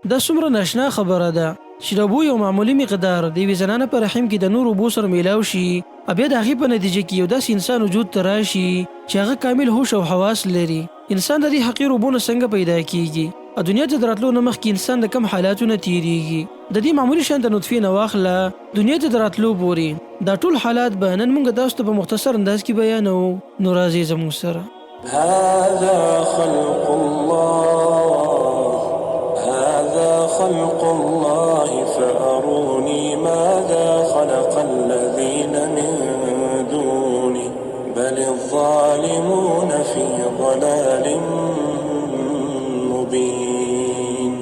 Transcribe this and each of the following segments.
دا څومره ناشنا خبره ده چې د اوبو یو معمولي مقدار د یوې زنانه په رحم کې د نورو اوبو سره میلاو شي او بیا د هغې په نتیجه کې یو داسې انسان وجود ته راشي چې هغه کامل هوش او حواس لري. انسان د دې حقیرو اوبو نه څنګه پیدا کیږي او دنیا ته د راتلو نه مخکې انسان د کوم حالاتو نه تیریږي؟ د دې معمولي شانته نطفې نه واخله دنیا ته د راتلو پورې دا ټول حالات به نن مونږ تاسو ته په مختصر انداز کې بیانوو، نو راځئ زموږ سره. هذا خلق الله هذا خلق الله فأروني ماذا خلق الذين من دونه بل الظالمون في ضلال مبين.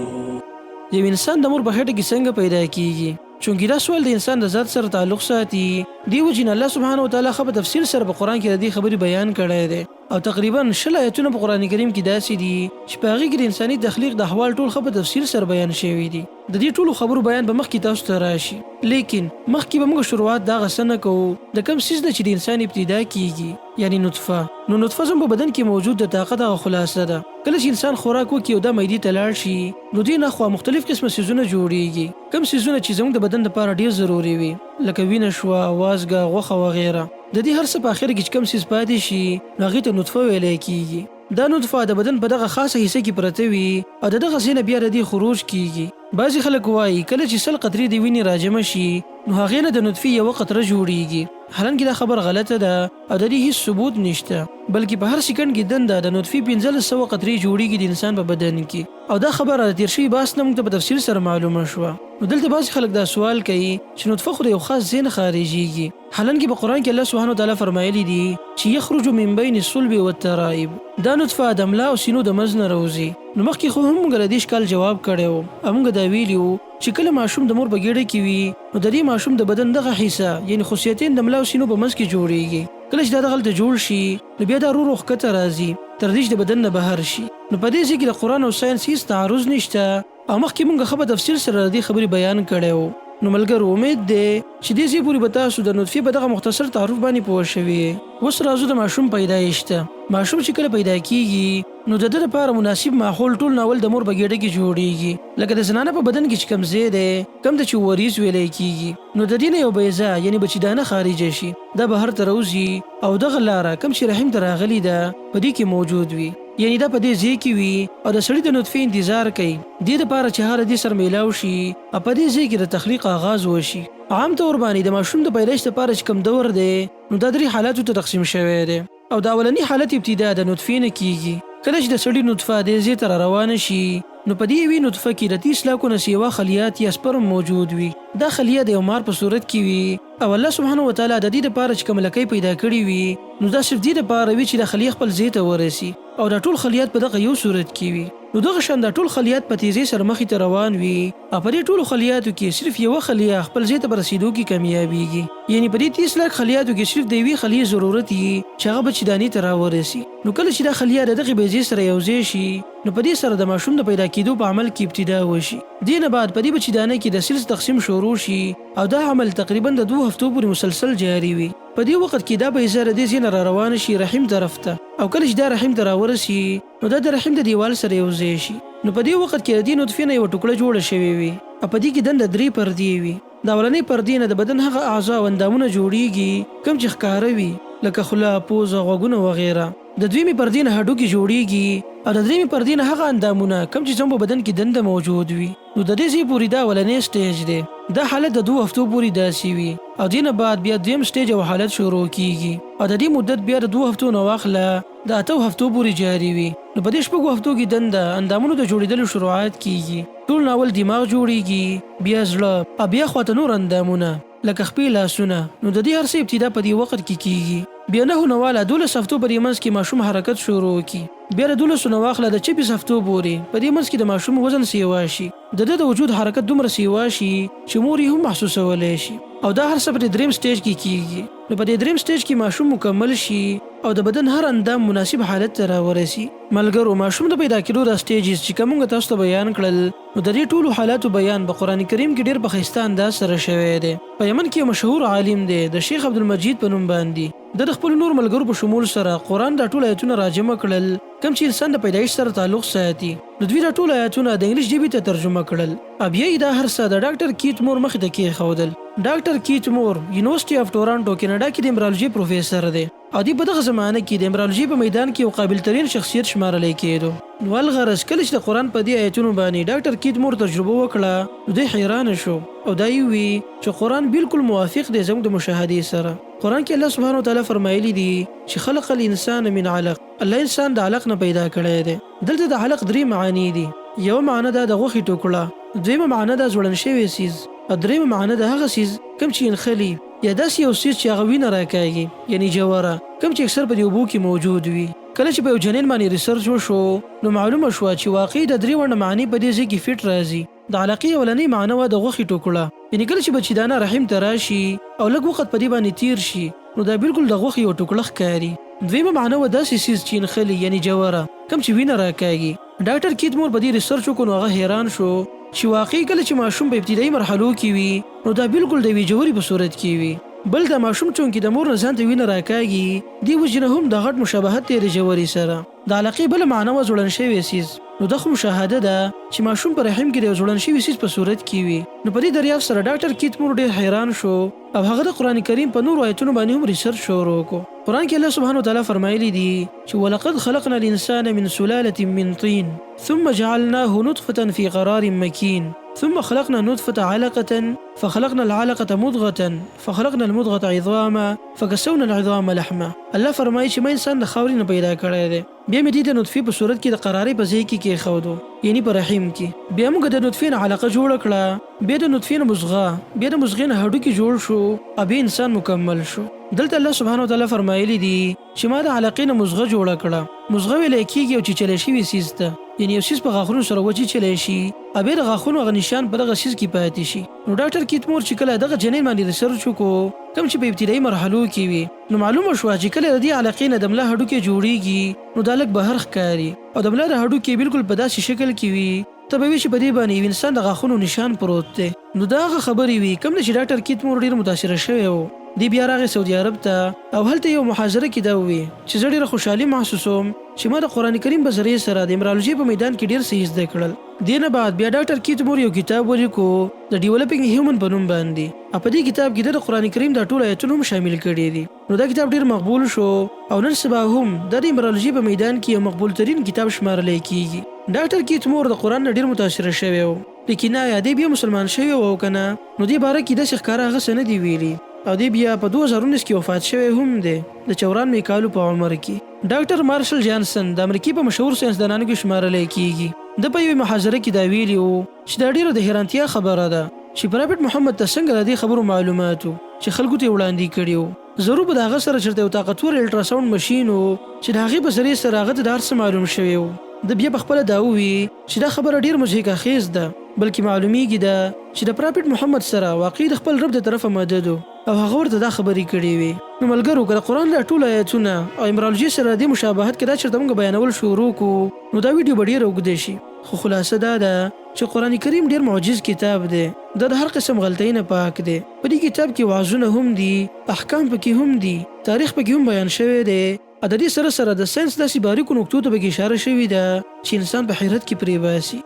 یو انسان د مور په خېټه کې څنګه پیدا کیږي؟ چونکه دا سوال د انسان د ذات سره تعلق ساتي، دې وجې نه الله سبحانه وتعالی ښه په تفصیل سره په قرآن کې د دې خبرې بیان کړی دی او تقریبا 20 آیتونه په قرآن کریم کې داسې دي چې په هغې کې د انساني تخلیق د احوال ټول ښه په تفصیل سره بیان شوي دي. د دې ټولو خبرو بیان به مخکې تاسو ته راشي، لیکن مخکې به موږ شروعات د هغه څه نه کوو د کوم څیز نه چې د انسان ابتدا کیږي، یعنې نطفه. نو نطفه زموږ په بدن کې موجود د طاقت هغه خلاصه ده. کله چې انسان خوراک وکړي او دا معدې ته لاړ شي نو دې نه خوا مختلف قسمه څیزونه جوړیږي، کوم څیزونه چې زموږ د بدن لپاره ډیر ضروري وي لکه وینه شوه، وازګه، غوښه وغیره. د دې هر څه په اخر کې چې کوم څیز پاتې شي نو هغې ته نطفه ویلی کیږي. دا نطفه د بدن په دغه خاصه حصه کې پرته وي او د دغه ځای نه بیا د دې خروج کیږي. بعضې خلک وايي کله چې 100 قطرې د وینې راجمع شي نو هغې نه د نطفې یوه قطره جوړیږي، حالانکه دا خبره غلطه ده او د دې هیڅ ثبوت نشته، بلکې په هر سیکنډ کې دنده د نطفې 1500 قطرې جوړیږي د انسان په بدن کې. او دا خبره د تیر شوي بحث نه موږ ته په تفصیل سره معلومه شوه. نو دلته بعضې خلک دا سوال کوي چې نطفه خو د یو خاص ځای نه خارجیږي، حالانکه په قرآن کې الله سبحانه وتعالی فرمایلي دي چې یخرج من بین الصلب والترائب، دا نطفه د ملا او سینو د منځ نه راوځي. نو مخکې خو هم موږ د دې اشکال جواب کړی وو او موږ دا ویلي وو چې کله ماشوم د مور په ګیډه کې وي نو د دې ماشوم د بدن دغه حصه یعنې خصیتین د ملا او سینو په منځ کې جوړیږي. کله چې دا دغلته جوړ شي نو بیا دا ورو ورو ښکته راځي تر دې چې د بدن نه بهر شي. نو په دې ځای کې د قرآن او ساینس هیڅ تعارض نشته او مخکې مونږ ښه په تفصیل سره د دې خبرې بیان کړی وو. نو ملګرو امید دی چې دې ځای پورې به تاسو د نطفې په دغه مختصر تعارف باندې پوه شوي یئ. اوس راځو د ماشوم پیدایش ته. ماشوم چې کله پیدا کیږي نو د ده لپاره مناسب ماحول ټول ناول د مور په ګیډه کې جوړیږي، لکه د زنانه په بدن کې چې کوم ځای دی کوم ته چې وریځ ویلی کیږي، نو د دې نه یو بیضه یعنې بچی دانه خارجه شي، دا بهر ته راوځي او دغه لاره کوم چې رحم ته راغلي ده په دې کې موجود وي، یعنې دا په دې ځای کې وي او د سړي د نطفې انتظار کوي، دې لپاره چې هغه له دې سره میلاو شي او په دې ځای کې د تخلیق آغاز وشي. عام طور باندې د ماشوم د پیدایش لپاره چې کوم دور دی نو دا درې حالاتو ته تقسیم شوی دی او د اولني حالت ابتدا د نطفې نه کیږي. کله چې د سړي نطفه دې ځای ته راروانه شي نو په دې یوې نطفه کې د 30 لاکو نه سیوا خلیات یا سپرم موجود وي. دا خلیه د یو مار په صورت کې وي او الله سبحانه وتعالی د دې لپاره چې کومه لکۍ پیدا کړې وي نو دا صرف دې لپاره وي چې دا خلیه خپل ځای ته ورسي او دا ټول خلیات په دغه یو صورت کې وي. نو دغه شان دا ټول خلیات په تیزۍ سره مخې ته روان وي او په دې ټولو خلیاتو کې صرف یوه خلیه خپل ځای ته په رسیدو کې کامیابیږي، یعنې په دې 30 لاک خلیاتو کې صرف د یوې خلیې ضرورت یي چې هغه بچی دانې ته راورسي. نو کله چې دا خلیه د دغې بیضې سره یو ځای شي نو په دې سره د ماشوم د پیدا کیدو په عمل کې ابتدا وشي. دې نه بعد په دې بچی دانه کې د سیلز تقسیم شروع شي او دا عمل تقریبا د 2 هفتو پورې مسلسل جاري وي. په دې وخت کې دا بیضه له دې ځای نه راروانه شي رحم طرف ته او کله چې دا رحم ته راورسي نو دا د رحم د دیوال سره یو ځای شي. نو په دې وخت کې د دې نطفې نه یوه ټوکړه جوړه شوې وي او په دې کې دنده درې پردې وي. د اولنۍ پردې نه د بدن هغه اعضا او اندامونه جوړیږي کوم چې ښکاره وي لکه خوله، پوزه، غوږونه وغیره. د دویمې پردې نه هډوکي جوړیږي او د دریمې پردې نه هغه اندامونه کوم چې زموږ په بدن کې دنده موجود وي. نو د دې ځای پورې دا اولنی سټیج دی. دا حالت د 2 هفتو پورې داسې وي او دې نه بعد بیا دویم سټیج او حالت شروع کیږي او د دې مدت بیا د 2 هفتو نه واخله د 8 هفتو پورې جاري وي. نو په دې 6 هفتو کې دنده اندامونو د جوړېدلو شروعات کیږي. ټول ناول دماغ جوړیږي، بیا زړه او بیا خواته نور اندامونه لکه خپې، لاسونه. نو د دې هر څه ابتدا په دې وخت کې کیږي. بیا 9 نه واله 12 هفتو په دې منځ کې ماشوم حرکت شروع کړي. بیا د 12 نه واخله د 26 هفتو پورې په دې منځ کې د ماشوم وزن سیوا شي. د ده د وجود حرکت دومره سیوا شي چې مور یې هم محسوسولی شي او دا هر څه په دې دریم سټیج کې کیږي. نو په دې دریم سټیج کې ماشوم مکمل شي او د بدن هر اندام مناسب حالت ته راورسي. ملګرو ماشوم د پیدا کېدو دا سټیجز چې کوم موږ تاسو ته بیان کړل نو د دې ټولو حالاتو بیان په قرآن کریم کې ډېر په ښایسته انداز سره شوی دی. په یمن کې یو مشهور عالم دی د شیخ عبدالمجید په نوم باندې. ده د خپلو نورو ملګرو په شمول سره قرآن دا ټول آیتونه راجمع کړل کوم چې انسان د پیدایش سره تعلق ساتي. نو دوی دا ټول آیاتونه د انګلیش ژبې ته ترجمه کړل او بیا یې دا هر څه د ډاکټر کیت مور مخې ته کېښودل. ډاکټر کیت مور یونیورسټي اف ټورانټو کینیډا کې د امبرالوژي پروفیسر دی او دی په دغه زمانه کې د امبرالوژي په میدان کې یو قابل ترین شخصیت شمارلی کېدو. نو الغرض کله چې د قرآن په دې آیتونو باندې ډاکټر کیت مور تجربه وکړه نو دی حیران شو او دا یې ووی چې قرآن بالکل موافق دی زموږ د مشاهدې سره. قرآن کې الله سبحانه وتعالی فرمایلي دي چې خلق الانسان من علق، الله انسان د علق نه پیدا کړی دی. دلته د علق درې معانې دي، یوه معنی ده د غوښې ټوکړه، دویمه معنی ده ځوړند شوی څیز او دریمه معنی ده هغه څیز کوم چې نښلي یا داسې یو څیز چې هغه وینه راکاږي یعنی جوره کوم چې اکثر په دې اوبو کې موجود وي. کله چې په یو جنین باندې ریسرچ وشو نو معلومه شوه چې واقعي د درې واړه معنی په دې ځای کې فټ راځي. د علاقې اولنۍ معنی وه د غوښې ټوکړه، یعنی کله چې بچی دانه رحم ته راشي او لږ وخت په دې باندې تیر شي نو دا بالکل د غوښې یوه ټوکړه ښکاري. دویمه معنی وه داسې څیز چې نښلي یعنی جوره کوم چې وینه راکاږي. ډاکټر کیت مور په دې ریسرچ وکړو نو هغه حیران شو چې واقعي کله چې ماشوم په ابتدایي مرحلو کې وي نو دا بالکل د یوې جورې په صورت کې وي. بل دا ماشوم چونکې د مور نه ځان ته وینه راکاږي دې وجې نه هم دا غټ مشابهت دی د جورې سره. د علاقې بله معنی وه ځوړند شوی څیز، نو دا خو مشاهده ده چې ماشوم په رحم کې د یو ځوړند شوي څیز په صورت کې وي. نو په دې دریافت سره ډاکټر کیت مور ډیر حیران شو او هغه د قرآن کریم په نورو آیتونو باندې هم ریسرچ شروع کړو. قرآن کې الله سبحانه وتعالی فرمایلي دي چې ولقد خلقنا الانسان من سلالة من طین ثم جعلناه نطفة في قرار مکین ثم خلقنا النطفة علقة فخلقنا العلقة مضغة فخلقنا المضغة عظاما فکسونا العظام لحما. الله فرمایي چې ما انسان د خاورې نه پیدا کړی دی، بیا مې دی د نطفې په صورت کې د قرارۍ په ځای کې کېښودو، یعنی په رحم کې، بیا موږ د نطفې نه علقه جوړه کړه، بیا د نطفې نه مضغه، بیا د مضغې نه هډوکي جوړ شو او بیا انسان مکمل شو. دلته الله سبحانه وتعالی فرمایلي دي چې ما د علقې نه مضغه جوړه کړه. مضغه ویل کېږي یو چیچلی شوي څیز ته، یعنی یو څیز په غاښونو سره وچیچلی شي او بیا د غاښونو هغه نشان په دغه څیز کې پاتې شي. نو ډاکټر کیت مور چې کله دغه جنین باندې ریسرچ وکړو کوم چې په ابتدایي مرحلو کې وي نو معلومه شوه چې کله د دې علاقې نه د ملا هډوکی جوړیږي نو دا لږ بهر ښکاري او د ملا د هډوکی بالکل په داسې شکل کې وي ته به وې چې په دې باندې یو انسان د غاښونو نشان پروت دی. نو دا هغه خبرې وي کوم نه چې ډاکټر کیت مور ډیر متاثره شوی و. دی بیا راغی سعودي عرب ته او هلته یې یوه محاضره کې دا ووی چې زه ډیره خوشحالي محسوسوم چې ما د قرآن کریم په ذریعې سره د امرالوژۍ په میدان کې ډیر څه زده کړل. دې نه بعد بیا ډاکټر کیت مور یو کتاب ولیکو د ډیولپینګ هیومن په نوم باندې او په دې کتاب کې ده د قرآن کریم دا ټول آیتونه هم شامل کړي دي. نو دا کتاب ډیر مقبول شو او نن سبا هم دا د امرالوژي په میدان کې یو مقبول ترین کتاب شمارلی کیږي. ډاکټر کیت مور د قرآن نه ډیر متاثره شوی و لیکن آیا دی بیا مسلمان شوی و او که نه نو دې باره کې داسې ښکاره هغه څه نه دي ویلي او دی بیا په 2019 کې وفات شوی هم دی د 94 کالو په عمر کې. ډاکټر مارشل جانسن د امریکې په مشهور ساینسدانانو کې شمارلی کیږي. ده په یوې محاضره کې دا ویلي وو چې دا ډیره د حیرانتیا خبره ده چې پراپټ محمد ته څنګه د دې خبرو معلومات وو چې خلکو ته یې وړاندې کړي وو. ضرور به د هغه سره چېرته یو طاقتور الټراساونډ مشین و چې د هغې په ذریعې سره هغه ته د هر څه معلوم شوي وو. ده بیا په خپله دا ووی چې دا خبره ډیر مضحکه خیز ده بلکې معلومیږي ده چې د پراپټ محمد سره واقعي د خپل رب د طرفه مدد و او هغه ورته دا خبرې کړې وې. نو ملګرو که د قرآن دا ټول آیتونه او امرالوژي سره د دې مشابهت که دا چېرته مونږ بیانول شروع کړو نو دا ویډیو به ډیره اوږده شي خو خلاصه دا ده چې قرآن کریم ډیر معجز کتاب دی، دا د هر قسم غلطۍ نه پاک دی، په دې کتاب کې وعظونه هم دي، احکام پکې هم دي، تاریخ پکې هم بیان شوی دی او د دې سره سره د ساینس داسې باریکو نکتو ته پکې اشاره شوې ده چې انسان په حیرت کې پرې باسي.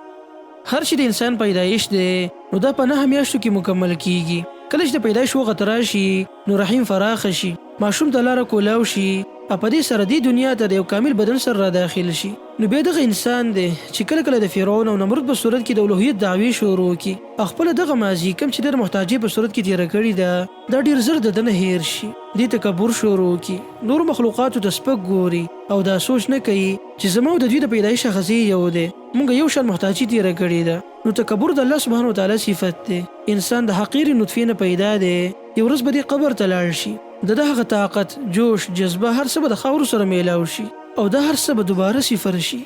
هر چې د انسان پیدایش دی نو دا په 9 میاشتو کې مکمل کیږي. کله چې د پیدایش وخت راشي نو رحم فراخه شي، ماشوم ته لاره کولاو شي او په دې سره دې دنیا ته د یو کامل بدن سره را داخل شي. نو بیا دغه انسان دی چې کله کله د فرعون او نمرود په صورت کې د الوهیت دعوې شروع کړي او خپله دغه ماضي کوم چې ده د محتاجۍ په صورت کې تیره کړې ده دا ډیر زر د ده نه هیر شي، دی تکبر شروع کړي، نورو مخلوقاتو ته سپک ګوري او دا سوچ نه کوي چې زما او د دوی د پیدایش اخځې یو دی، مونږ یو شان محتاجي تیره کړې ده. نو تکبر د الله سبحانه وتعالی صفت دی. انسان د حقیرې نطفې نه پیدا دی، یو ورځ به دی قبر ته لاړ شي، د ده هغه طاقت، جوش، جذبه هر څه به د خاورو سره میلاو شي او دا هر څه به دوباره صفر شي.